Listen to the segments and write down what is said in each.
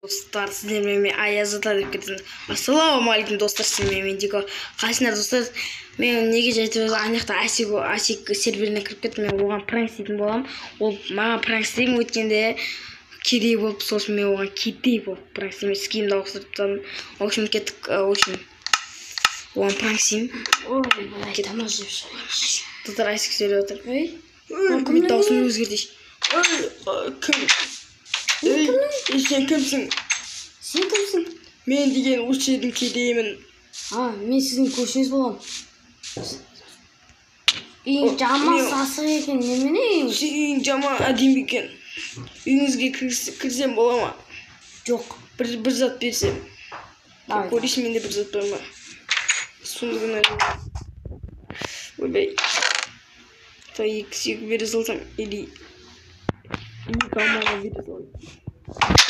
Достар, сіздермен мен Аяз ата деп кеттім. Ассалаумағалейкум, достар, сіздермен мен Дико. Қалайсыңдар, достар? Мен неге жетіп ана жақта Асик серверіне кіріп кеттім. Мен оған пранк істейтін боламын. Ол маған пранк істеген өткенде кедей болып, сосын мен оған кедей болып пранк істеймін. Скинімді ауыстырып тастадым. В общем, кеттік, в общем, оған пранк істеймін. Ой, былай тамақ жеп шығайыншы. Достар, Асик сөйлеп отыр. Ей, Ой, мен дауысымды өзгертейінші. Ой, кім? Ей, сен кімсің? Сен кімсің? Мен деген осы жердің кедейімін. А, мен сіздің көршіңіз боламын. Үйің жаман сасық екен, немене үйің? Сенің үйің жаман әдемі екен. Үйіңізге кірсем бола ма? Жоқ. Бір зат берсем. Давай. Көрейінші, менде бір зат бар ма? Сундығына. Ойбай. Так, екі сүйек бере салсам или екі алмаға бере салайын.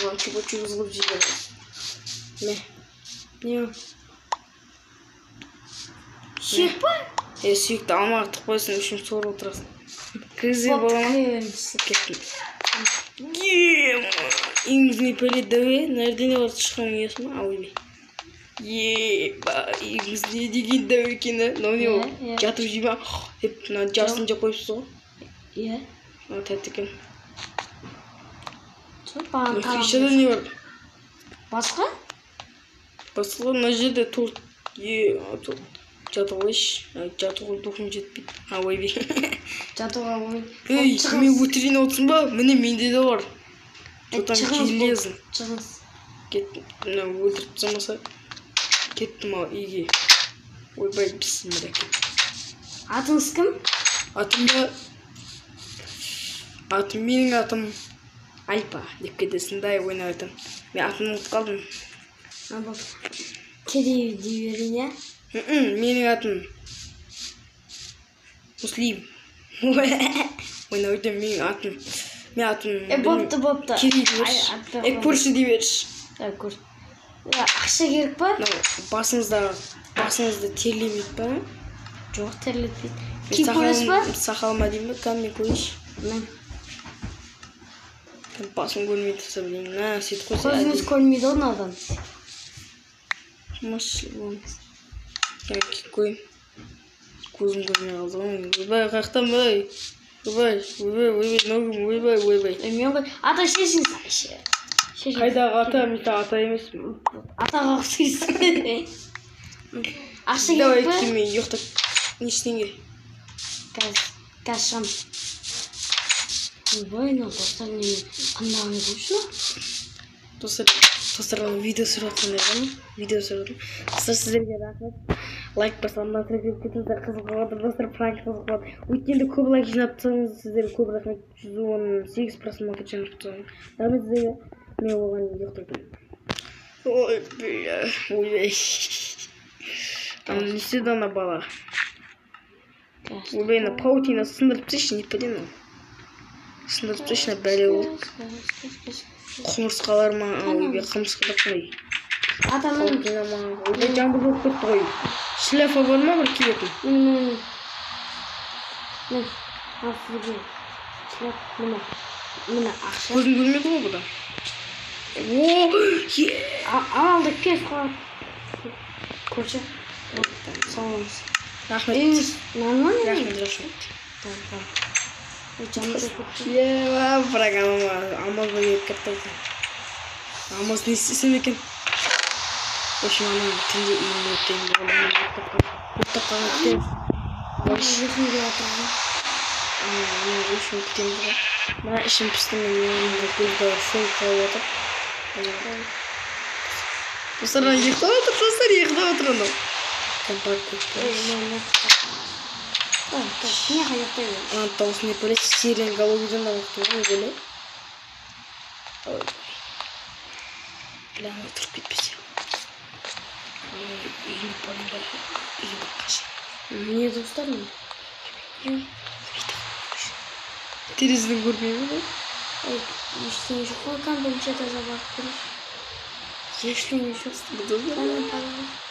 Оған чупа-чупс қылып жіберемін. Мә. Не? Сүйек па? Е, сүйекті алмаға тығып қойсаң, үшін сорып отырасың. Кіргізуге бола ма? Кеттім. Үйіңіз не пәле дәу, е? Мына жерде не бар, тышқан ұясы ма? А, ойбай. Еба, үйіңіз не деген дәу екен, ә? Мынау не ол? Иә, иә. Жатып жей ма? Деп, мына жартысын жеп қойыпсыз ғой. Иә. А, тәтті екен. Жоқ, маған Мына тамақ крышада не бар? Басқа? Басқа мына жерде торт. Е, торт. Жатып алайыншы. А, жатуға духым жетпейді. А, ойбай. Жатуға болмайды. Ей, Шығыңыз. мен өтірейін отырсың ба? Міне, менде де бар. Е, Что там шығыңыз, железно. Шығыңыз. Кеттім. Мына өлтіріп тастамаса. Кеттім ал үйге. Ойбай, бісміллә, кеттім. Атыңыз кім? Атым ба? Атым, менің атым Альпа деп кетесің да, ойнап айтамын. Мен атымды ұмытып қалдым. А, болды. Кедей дей берейін, иә? Менің атым Муслим. Ойнап айтамын, менің атым. Мен атым. Е, бопты, бопты. Кедей дей берші. Ай, атпай Е, қоямын. көрші дей берші. Е, көр. Е, ақша керек па? Мынау басыңызды терлемейді па? Жоқ, терлетпейді. Мен Киіп көресіз ба? Сақалыма деймін ба? Кәдімгі мен көрейінші. Міне. Басым көрмей тұрса білейін. На, сөйтіп қойса. Көзіңіз көрмейді ғой мынадан. Я киіп қояйын. Көзім көрмей қалды ғой менің. Ойбай, қаяқтан былай? Ойбай, ойбай, ойбай, ногым, ойбай, ойбай. Е, мен ғой. Ата, шешіңіз. Шешіңіз. Қайдағы ата? Мен ата емеспін. Атаға ұқсайсыз. Ақша Давай, керек па? киме, ұйықтап. Неше теңге? Қазір, қазір шығамын. Ойбай, мынау достар неме қандаған көрші мынау? Достар, достар, ана видео түсіріп жатқандай ғой. Видео түсіріп жатырмын. Достар, сіздерге рахмет. Лайк басамын, тіркеліп кетіңіздер, қызық болып жатыр, достар, пранк қызық болады. Өткенде көп лайк жинап тастадыңыз, сіздерге көп рахмет. 118 просмотр жинап тастадым. Рахмет сіздерге. Мен оған ұйықтап. Ой, бля, ойбай. Ана не істеді ана бала? Қазір. Ойбай, ана паутина сындырып тастайыншы, не пәле мынау? Сындырып тастайыншы, мына бәле болды. Құмырсқалар ма? А, ойбай, құмырсқалар қалай? Ата, міне, Паутина ма? Ойбай, жаңбыр болып кетті ғой. Шляпа бар ма бір киетін? міне, міне, міне. Ал сізге шляп, міне, міне ақша. Көзім көрмеді ғой бұда. О, е! Алды, кес қояды. Көрші. Сау болыңыз. Рахмет. Үйіңіз нормально ме? Рахмет, рахмет. Tamam, tamam. Ой, жаным болып кетті. Е, бірақ анау алмазға келіп кетті. Алмаз не істесем екен? В общем, ана түнде үйімде өткен болған, ұйықтап қалған күтеміз. Ұйқым келіп жатыр ғой. Ана, в общем, күтеміз ғой. Мына ішім пісті, мен мына көзді шоу қалып отыр. Достар, ана ұйықтап отыр, достар, ұйықтап отыр анау. Компат Ой, көп. мына, мына. Ой, так, не ұйықтай бер. Ана дауысы не бөле, сиреноголовыйдан алып тұр ғой, не бөле. Ой. Бля, ана тұрып кетпесе. Ой, үйіне барайын ба? Үйге барып қашайын. Не достар міне? Терезеден көрмеймін ғой. Ой, ештеңе жоқ қой, кәдімгі бірінші этажға барып көрейінші. Ештеңе жоқ. Ана,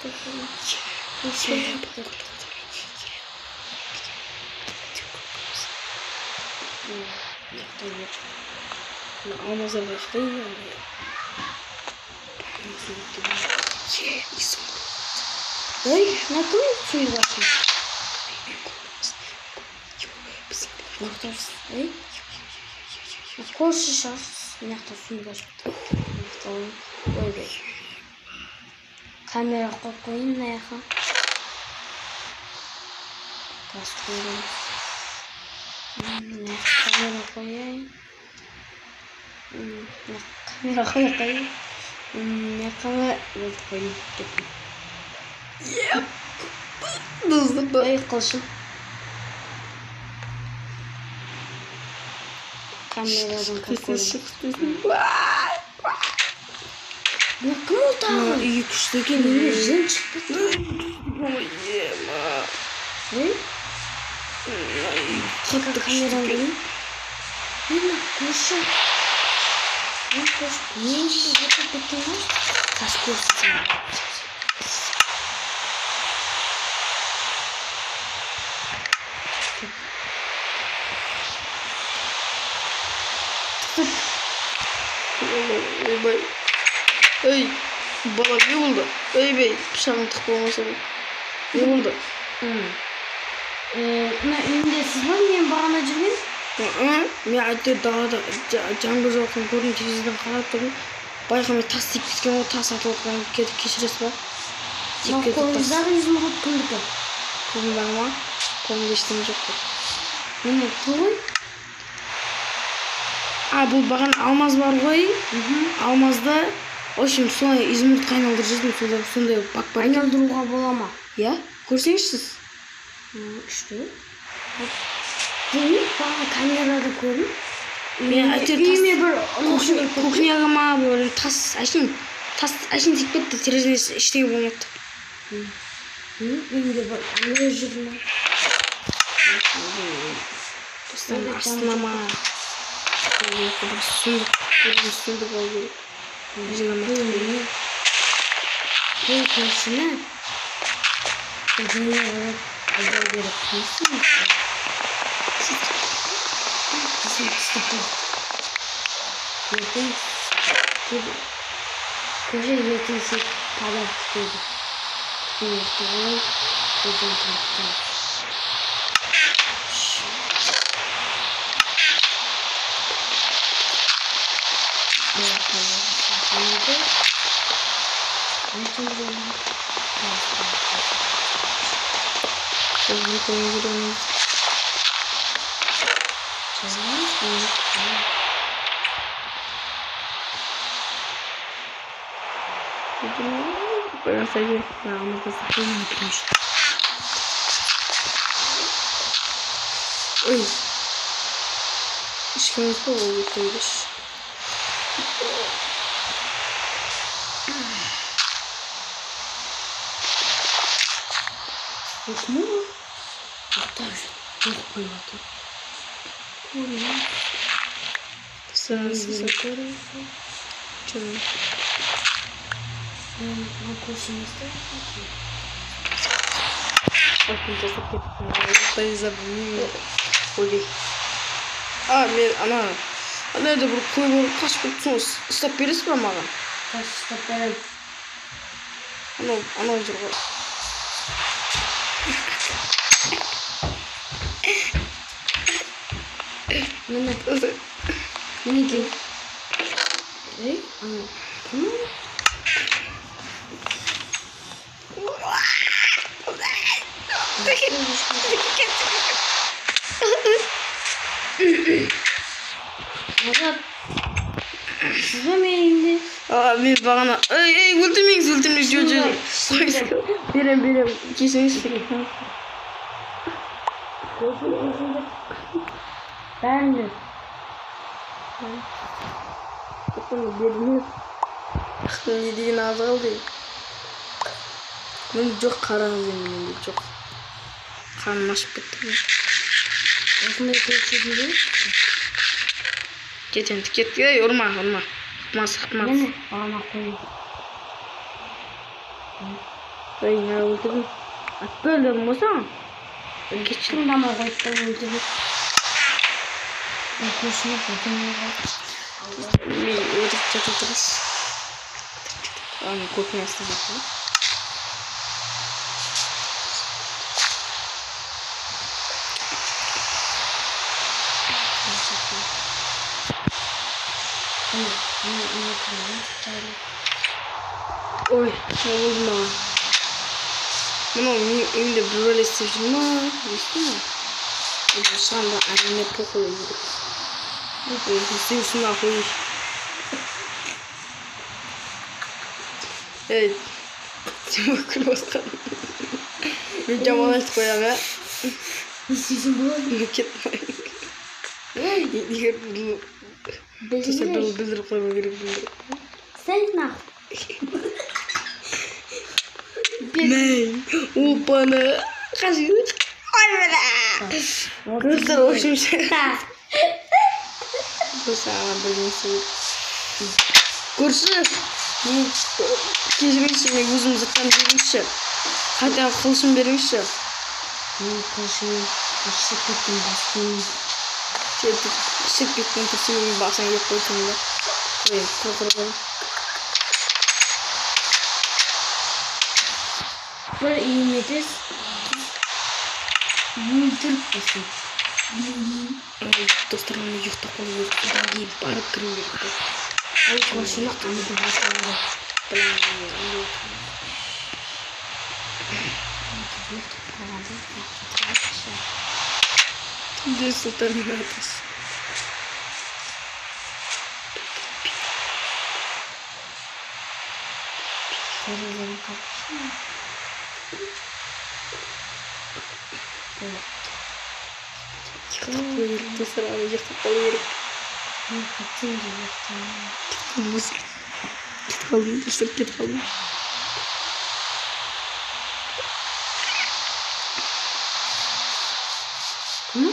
пожалуйста, ештеңе жоқ. Мына алмаздар қаяқта? Ей, мына кім суйып жатыр? Ей, көрші шығарсыз. Мына жақта суйып жатыр. Ойбай. Камера қойып қояйын мына жаққа. Газ қоямыз. Мына жаққа камера қояйын. Мына камера қоя қояйын. Мына жаққа болды қойдым. Кеттім. Достар. Ей, қылышым. Камерадан көрдім. Мына кім ол тағы? Үйі күшті екен. Үйіне жын шығып кетті. Ой, ема. Ей, Қатты күшті камерадан екен. көрейін. Ей, мына көрші. Мына көрші. Мен жерде отырып кеткен ғой. Қазір көрсетемін. Ойбай. Ей, бала не болды? Ойбай, пышағың тығып болмаса болды. Не болды? Мына үйінде сіз ба мен бағана жүрген? Мен әйтеуір далада жаңбыр жауғанын көрдім, терезеден қарап тұрдым. Байқамай тас тиіп кеткен ғой, тас атылып кетті, кешіресіз ба? Тиіп Мына кетті тас. қолыңыздағы изумруд кімдікі? Қолымдағы ма? Қолымда ештеңе жоқ қой. Міне тұр ғой. А, бұл бағана алмаз бар ғой. Алмазды, в общем, солай изумрудқа айналдырып жүрдім, сондай бак бар екен. Айналдыруға бола ма? Иә, көрсеңізші сіз. Күшті. Демек, бағана камерада көрдім. Мен әйтеуір тас- Үйіме бір Кухняға ма, бір тас, әшейін, тас әшейін тиіп кетті, терезеден ештеңе болмады. Үйімде бір ана жүр ма? Тастың астына ма? Бір сундук, бір сундук алу керек. Өзіңе ма? Бұл көршіні бірдеңе қылып алдау керек. Не істейміз? Істеп қойдық. Ертең көрші ертең сен подарок күтеді. Күтпей ұйықтап алайық, ертең тамақтанып. Ой, ешкім емес па ол өтірік. Кім ол? Ұйықтап жүр. Оқ қойып жатыр. Мына көрші емес пе? А, мен ана жерде бір қой көріп қашып кетті, соны ұстап бересіз ба маған? Қаш ұстап беремін. Анау жүр ғой. Міне. Мінекей. Ей, ана кім ол? Азат, сіз ба менің үйімде? А, мен бағана... Ей, ей, өлтірмеңіз, өлтірмеңіз, жоқ, жоқ. Берем, берем, кешіріңізші. Көрші, бәрінде. Бермес. Не деген аз қалды. Мен жоқ, қараңыз енді, менде жоқ. Қарным ашып кетті. Осындай көрші Кет енді, кет. Ей, ұрма, ұрма. Ықмас, ықмас. Міне, бағана қойдым. Ей, не өлтірдің? Атпа өлдірдің ғой саған. Кетші тыңдамай қойды да өлтірді. Көршіні бірдеңе қылып. Мен өлтіріп жата тұрыңыз. Ана кухнясы жоқ. Ой, не болды маған? Мынау менің үйімде бір бәле істеп жүр ма? Не істей ма? Шығамын да әңгіме похуй керек. Не нахуй. Ей, сен күліп отқан. Мен жаман айтып қоямын, ә? Не істейсің болады? Кетіп егер білдіріп қоймау керек, білдіріп. Сәл нахуй. Мәй, опаны. Қашып. Ой, бля. Достар, в общем, достар, ана бірдеңе. Көрші, кешіріңізші, мен өзім заттарымды беріңізші. Қайта қылышым беріңізші. Мен қылышым ішіп кеткен басым. Сен ішіп кеткен тұрсың, мен басың жеп қойсың да. Қой, құр, құр. Бір үйіме түс, өлтіріп қойсын. Достар, мен ұйықтап қалу керек. Одан кейін барып кіру керек. Ой, көршіні аңдып отырады. Түнде сұлтанның атасы. Терезені қапшы. Ұйықтап қалу керек, достар, ана ұйықтап қалу керек. Мен қайтсем де ұйықтаймын. Кетіп қалдым, достар, кетіп қалдым. Кім?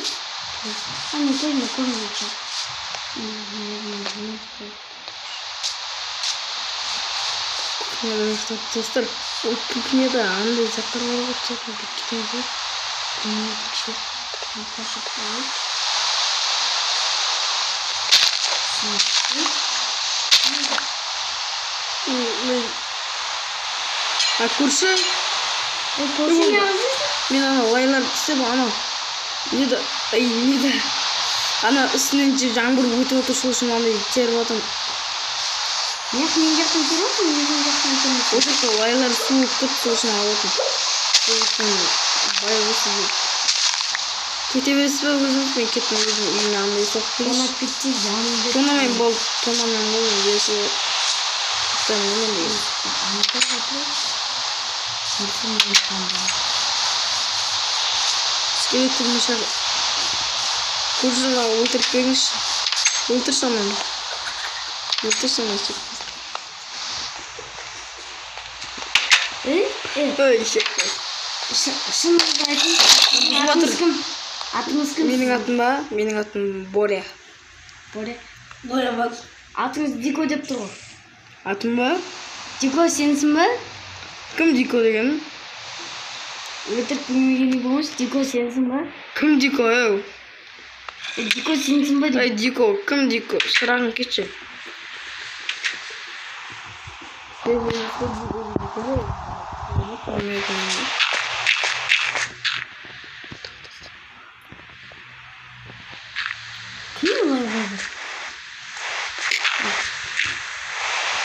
Ана көзіне көрінбейді. Кухняда ұйықтап, достар, ол кухняда андай заттар бар ғой, түсетін бүйтіп кетеміз ғой. Білмейді, қашып қалып. А көрші? Көрші не алып? Мен ана лайларды істеп, анау неді, ай, неді? Ана үстінен жаңбыр өтіп отыр, сол үшін андай теріп отырмын. Мен жақтан теріп отырмын, өзің жақтан теріп. Ол жақта лайлар суып кетті, сол үшін алып отырмын. Сол үшін бай болсын деп. Кете бересіз бе өзіңіз? Мен кеттім өзім үйіме андай соғып келейінші. Тонап кетсе жанымды. Тонамай бол, тонамай бол, мен берсе ұйықтаймын мен деген. Скелеттер мешар. Көрші мынау өлтіріп беріңізші. Өлтірші ананы. Өлтірші ананы. Ой, шек. Шыныңызды айтыңыз. Атыңыз кім? Атыңыз кім? Менің атым ба? Менің атым Боря. Боря. Боря ба. Атыңыз Дико деп тұр ғой. Атым ба? Дико сенсің ба? Кім Дико деген? Өтірік білмегенде болмашы, Дико сенсің ба? Кім Дико, әу? Дико сенсің ба? Ай, Дико, кім Дико? Сұрағын кетші. Кім олай қойды?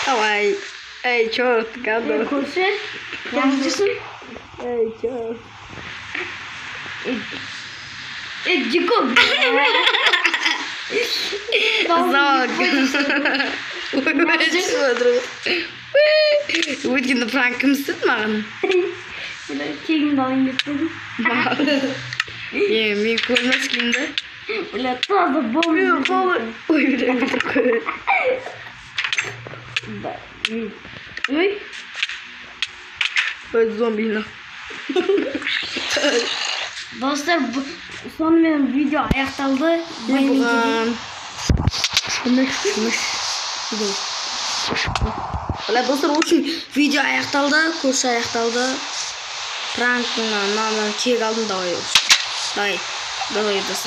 Давай. Эй, черт, гадо. Көрші, неғып жүрсің? Эй, черт. Эй, Дико! Зак. Өткенде пранк кім істеді маған? Тегін алайын деп қойдым. Мен көрмес киімді. Бля, таза бомба. Ой, бля, бля. Ой. Ой, зомби. Достар, сонымен видео аяқталды. Бля, достар, в общем, видео аяқталды, көрші аяқталды. Пранктың мынаны кек алдым, давай. Давай, давай, достар.